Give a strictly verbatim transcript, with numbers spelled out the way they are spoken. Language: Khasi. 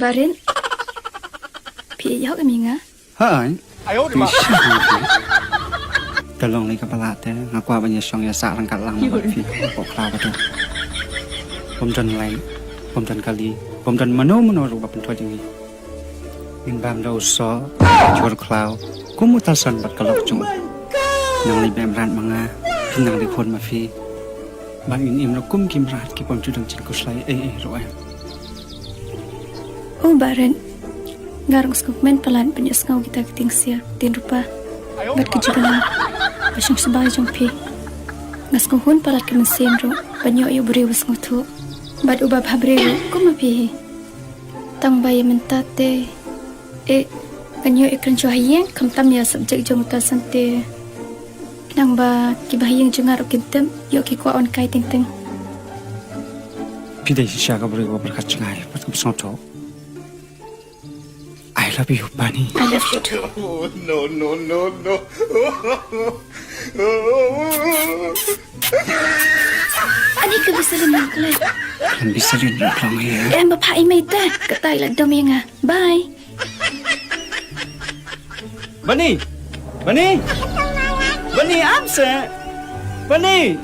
Barin. Phi ïoh ka mi nga. Hai. Phi sha phi. Ka long lei ka palat te nga kwah ban ïa shong ïa sah ryngkat lang na bad phi. Ko khlaw ba tu. Bym don lei, bym don kali, bym don mano mano ruh ba pynthoi jong ngi. Ngin bam da u soh, jhur khlaw, kum u Tarzan bad ka lok jong u. Nang lei ba em rat ma nga, nang lei khun ma phi. Ba ngin im ruh kum ki mrad ki bym ju don jingkhuslai ei ei ruh em. O Barit, nga ruh nga sngewkmen palat ban ïohsngew kita ki tieng sia, tieng rupa bad ki jingkylli ba shong sbai jong phi. Nga sngewhun palat ka mynsiem ruh ban ïoh ïa u briew ba sngewthuh bad uba bhabriew ruh kum ma phi hi. Tang ba ïa mynta te, eh, ngan ïoh ïa kren shuwa ha ïing, khamtam ïa subject jong u Tarzan te. Khnang ba kiba ha ïing jong nga ruh kin tip, ïoh ki kwah wan kai teng teng. Phi dei shisha ka briew ba pyrkhat jngai bad kaba sngewthuh. I love you, Bani. I love you too. No, no, no, no. Ani ka Bisalin nang kloi. Kan Bisalin ruh kloi ïa. Em ba pha i mei te, katai la dom ïa nga. Bye. Bani. Bani. Bani, am se. Bani.